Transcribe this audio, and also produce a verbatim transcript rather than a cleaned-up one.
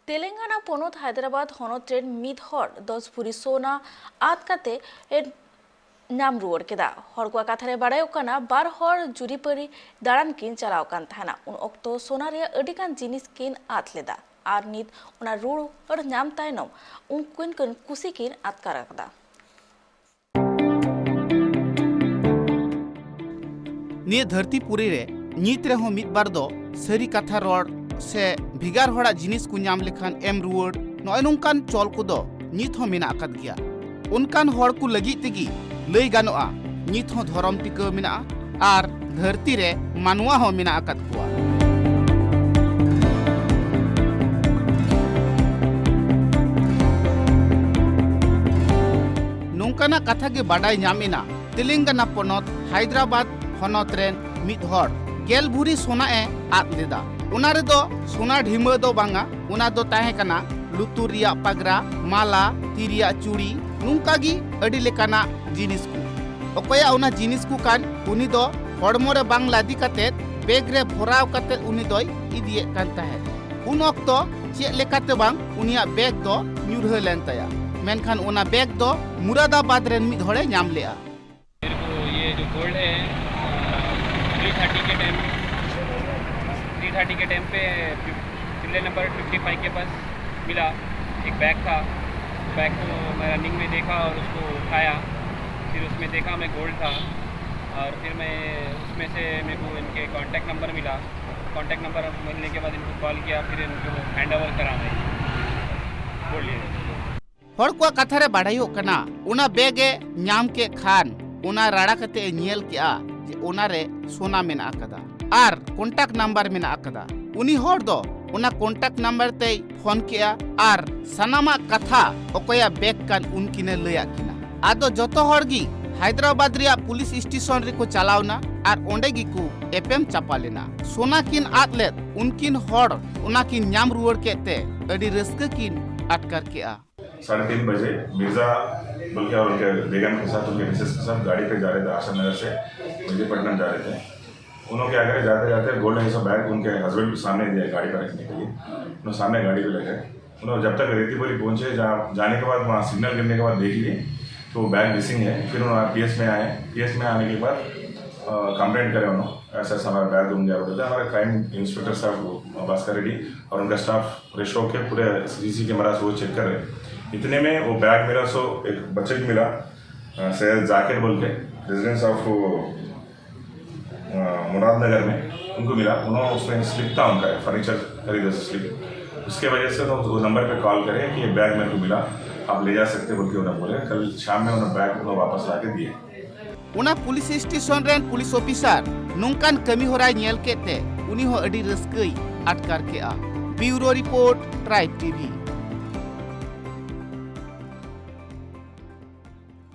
ᱛᱮᱞᱮᱝᱜᱟᱱᱟ ᱯᱚᱱᱚᱛ ᱦᱟᱭᱫᱨᱟᱵᱟᱫᱽ ᱦᱚᱱᱚᱛ ᱨᱮᱱ ᱢᱤᱫ ᱦᱚᱲ ᱫᱚᱥ ᱵᱷᱩᱨᱤ ᱥᱚᱱᱟ ᱟᱫ ᱠᱟᱛᱮ ᱮ ᱧᱟᱢ ᱨᱩᱣᱟᱹᱲ ᱠᱮᱫᱟ᱾ ᱦᱚᱲ ᱠᱚᱣᱟᱜ ᱠᱟᱛᱷᱟ ᱨᱮ ᱵᱟᱲᱟᱭᱚᱜ ᱠᱟᱱᱟ, ᱵᱟᱨ ᱦᱚᱲ ᱡᱩᱨᱤᱯᱟᱹᱨᱤ ᱫᱟᱬᱟᱱ ᱠᱤᱱ ᱪᱟᱞᱟᱣ ᱠᱟᱱ ᱛᱟᱦᱮᱱᱟ᱾ ᱩᱱ ᱚᱠᱛᱚ ᱥᱚᱱᱟ ᱨᱮᱭᱟᱜ ᱟᱹᱰᱤ ᱜᱟᱱ ᱡᱤᱱᱤᱥ ᱠᱤᱱ ᱟᱫ ᱞᱮᱫᱟ ᱟᱨ ᱱᱤᱛ ᱚᱱᱟ ᱨᱩᱣᱟᱹᱲ ᱧᱟᱢ ᱛᱟᱭᱱᱚᱢ ᱩᱱᱠᱤᱱ ᱠᱤᱱ ᱠᱩᱥᱤ ᱠᱤᱱ ᱟᱴᱠᱟᱨ ᱟᱠᱟᱫᱟ᱾ ᱱᱤᱭᱟᱹ ᱫᱷᱟᱹᱨᱛᱤ ᱯᱩᱨᱤ ᱨᱮ ᱱᱤᱛ ᱨᱮᱦᱚᱸ ᱢᱤᱫ ᱵᱟᱨ ᱫᱚ ᱥᱟᱹᱨᱤ ᱠᱟᱛᱷᱟ ᱨᱚᱲ ᱥᱮ ᱵᱷᱮᱜᱟᱨ ᱦᱚᱲᱟᱜ ᱡᱤᱱᱤᱥ ᱠᱚ ᱧᱟᱢ ᱞᱮᱠᱷᱟᱱ ᱮᱢ ᱨᱩᱣᱟᱹᱲ, ᱱᱚᱜᱼᱚᱭ ᱱᱚᱝᱠᱟᱱ ᱪᱚᱞ ᱠᱚᱫᱚ ᱱᱤᱛ ᱦᱚᱸ ᱢᱮᱱᱟᱜ ᱟᱠᱟᱫ ᱜᱮᱭᱟ᱾ ᱚᱱᱠᱟᱱ ᱦᱚᱲ ᱠᱚ ᱞᱟᱹᱜᱤᱫ ᱛᱮᱜᱮ ᱞᱟᱹᱭ ᱜᱟᱱᱚᱜᱼᱟ, ᱱᱤᱛ ᱦᱚᱸ ᱫᱷᱚᱨᱚᱢ ᱴᱤᱠᱟᱹᱣ ᱢᱮᱱᱟᱜᱼᱟ ᱟᱨ ᱫᱷᱟᱹᱨᱛᱤ ᱨᱮ ᱢᱟᱱᱣᱟ ᱦᱚᱸ ᱢᱮᱱᱟᱜ ᱟᱠᱟᱫ ᱠᱚᱣᱟ᱾ ᱱᱚᱝᱠᱟᱱᱟᱜ ᱠᱟᱛᱷᱟ ᱜᱮ ᱵᱟᱰᱟᱭ ᱧᱟᱢ ᱮᱱᱟ ᱛᱮᱞᱮᱝᱜᱟᱱᱟ ᱯᱚᱱᱚᱛ ᱦᱟᱭᱫᱨᱟᱵᱟᱫᱽ ᱦᱚᱱᱚᱛ ᱨᱮᱱ ᱢᱤᱫ ᱦᱚᱲ ᱜᱮᱞ ᱵᱷᱩᱨᱤ ᱥᱚᱱᱟ ᱮ ᱟᱫ ᱞᱮᱫᱟ᱾ ᱚᱱᱟ ᱨᱮᱫᱚ ᱥᱚᱱᱟ ᱰᱷᱤᱢᱟᱹ ᱫᱚ ᱵᱟᱝᱟ, ᱚᱱᱟ ᱫᱚ ᱛᱟᱦᱮᱸ ᱠᱟᱱᱟ ᱞᱩᱛᱩᱨ ᱨᱮᱭᱟᱜ ᱯᱟᱜᱽᱨᱟ, ᱢᱟᱞᱟ, ᱛᱤ ᱨᱮᱭᱟᱜ ᱪᱩᱲᱤ, ᱱᱚᱝᱠᱟ ᱜᱮ ᱟᱹᱰᱤ ᱞᱮᱠᱟᱱᱟᱜ ᱡᱤᱱᱤᱥ ᱠᱚ᱾ ᱚᱠᱚᱭᱟᱜ ᱚᱱᱟ ᱡᱤᱱᱤᱥ ᱠᱚ ᱠᱟᱱ, ᱩᱱᱤ ᱫᱚ ᱦᱚᱲᱢᱚ ᱨᱮ ᱵᱟᱝ ᱞᱟᱫᱮ ᱠᱟᱛᱮ ᱵᱮᱜᱽ ᱨᱮ ᱵᱷᱚᱨᱟᱣ ᱠᱟᱛᱮ ᱩᱱᱤ ᱫᱚᱭ ᱤᱫᱤᱭᱮᱫ ᱠᱟᱱ ᱛᱟᱦᱮᱸᱫ᱾ ᱩᱱ ᱚᱠᱛᱚ ᱪᱮᱫ ᱞᱮᱠᱟᱛᱮ ᱵᱟᱝ ᱩᱱᱤᱭᱟᱜ ᱵᱮᱜᱽ ᱫᱚ ᱧᱩᱨᱦᱟᱹ ᱞᱮᱱ ᱛᱟᱭᱟ, ᱢᱮᱱᱠᱷᱟᱱ ᱚᱱᱟ ᱵᱮᱜᱽ ᱫᱚ ᱢᱩᱨᱟᱫᱟᱵᱟᱫᱽ ᱨᱮᱱ ᱢᱤᱫ ᱦᱚᱲᱮ ᱧᱟम ᱞᱮᱜᱼᱟ᱾ मेरे को ये जो गोल्ड है, थ्री थर्टी के टाइम, थ्री थर्टी के टाइम पे पिल्ले नंबर फिफ्टी फाइव के पास मिला। एक बैग था, बैग को मैं रनिंग में देखा और उसको उठाया। फिर उसमें देखा मैं गोल्ड था, और फिर मैं उसमें से, मेरे को इनके कॉन्टैक्ट नंबर मिला। कॉन्टैक्ट नंबर मिलने के बाद इनको कॉल किया, फिर इनको हैंड ओवर करा मैं गोल्ड। ᱦᱚᱲ ᱠᱚᱣᱟᱜ ᱠᱟᱛᱷᱟ ᱨᱮ ᱵᱟᱲᱟᱭᱚᱜ ᱠᱟᱱᱟ, ᱚᱱᱟ ᱵᱮᱜᱽ ᱮ ᱧᱟᱢ ᱠᱮᱫ ᱠᱷᱟᱱ, ᱚᱱᱟ ᱨᱟᱲᱟ ᱠᱟᱛᱮ ᱮ ᱧᱮᱞ ᱠᱮᱜᱼᱟ ᱡᱮ ᱚᱱᱟ ᱨᱮ ᱥᱚᱱᱟ ᱢᱮᱱᱟᱜ ᱟᱠᱟᱫᱟ ᱟᱨ ᱠᱚᱱᱴᱟᱠᱴ ᱱᱟᱢᱵᱟᱨ ᱢᱮᱱᱟᱜ ᱟᱠᱟᱫᱟ᱾ ᱩᱱᱤ ᱦᱚᱲ ᱫᱚ ᱚᱱᱟ ᱠᱚᱱᱴᱟᱠᱴ ᱱᱟᱢᱵᱟᱨ ᱛᱮᱭ ᱯᱷᱳᱱ ᱠᱮᱜᱼᱟ ᱟᱨ ᱥᱟᱱᱟᱢᱟᱜ ᱠᱟᱛᱷᱟ ᱚᱠᱚᱭᱟᱜ ᱵᱮᱜᱽ ᱠᱟᱱ ᱩᱱᱠᱤᱱᱮ ᱞᱟᱹᱭᱟᱫ ᱠᱤᱱᱟ᱾ ᱟᱫᱚ ᱡᱚᱛᱚ ᱦᱚᱲ ᱜᱮ ᱦᱟᱭᱫᱨᱟᱵᱟᱫᱽ ᱨᱮᱭᱟᱜ ᱯᱩᱞᱤᱥ ᱥᱴᱮᱥᱚᱱ ᱨᱮᱠᱚ ᱪᱟᱞᱟᱣᱱᱟ ᱟᱨ ᱚᱸᱰᱮ ᱜᱮᱠᱚ ᱮᱯᱮᱢ ᱪᱟᱯᱟᱞ ᱮᱱᱟ᱾ ᱥᱚᱱᱟ ᱠᱤᱱ ᱟᱫ ᱞᱮᱫ ᱩᱱᱠᱤᱱ ᱦᱚᱲ ᱚᱱᱟ ᱠᱤᱱ ᱧᱟᱢ ᱨᱩᱣᱟᱹᱲ ᱠᱮᱫ ᱛᱮ ᱟᱹᱰᱤ ᱨᱟᱹᱥᱠᱟᱹ ᱠᱤᱱ ᱟᱴᱠᱟᱨ ᱠᱮᱜᱼᱟ᱾ साढ़े तीन बजे मिर्जा, बल्कि और उनके बेगम के साथ, उनके मिसेस के साथ गाड़ी पे जा रहे थे, आशा नगर से मेजरपट्टनम जा रहे थे। उन्होंने क्या करे, जाते जाते गोल्ड है सब बैग उनके हस्बैंड के सामने दिया गाड़ी पर रखने के लिए। उन्होंने सामने गाड़ी पे लगे। उन्होंने जब तक रेती बोरी पहुंचे, जहाँ जाने के बाद वहाँ सिग्नल गिरने के बाद देख लिए तो वो बैग मिसिंग है। फिर उन्होंने पीएस में आए। पीएस में आने के बाद कंप्लेंट करे उन्होंने, ऐसा ऐसा हमारा बैग गुम गया बोलते। हमारे क्राइम इंस्पेक्टर साहब भास्कर रेड्डी और उनका स्टाफ फ्रेश होके पूरे सीसी कैमरा से वो चेक कर रहे हैं। इतने में वो बैग मिला, सो एक बच्चे को मिला, अ, सैयद जाकिर बोल के, रेजिडेंस ऑफ मुरादनगर में उनको मिला। उन्होंने उसमें स्लिप था उनका, फर्नीचर खरीदे से स्लिप। उसके वजह से तो वो नंबर पे कॉल करे कि ये बैग मेरे को मिला, आप ले जा सकते बोल के उन्हें बोले। कल शाम में उन्हें बैग उन्हें वापस ला के दिए। ᱚᱱᱟ ᱯᱩᱞᱤᱥ ᱥᱴᱮᱥᱚᱱ ᱨᱮᱱ ᱯᱩᱞᱤᱥ ᱚᱯᱷᱤᱥᱟᱨ ᱱᱚᱝᱠᱟᱱ ᱠᱟᱹᱢᱤ ᱦᱚᱨᱟᱭ ᱧᱮᱞ ᱠᱮᱫ ᱛᱮ ᱩᱱᱤ ᱦᱚᱸ ᱟᱹᱰᱤ ᱨᱟᱹᱥᱠᱟᱹᱭ ᱟᱴᱠᱟᱨ ᱠᱮᱫᱼᱟ᱾ ᱵᱤᱭᱩᱨᱳ ᱨᱤᱯᱳᱨᱴ, ᱴᱨᱟᱭᱤᱵᱽ ᱴᱤᱵᱷᱤ᱾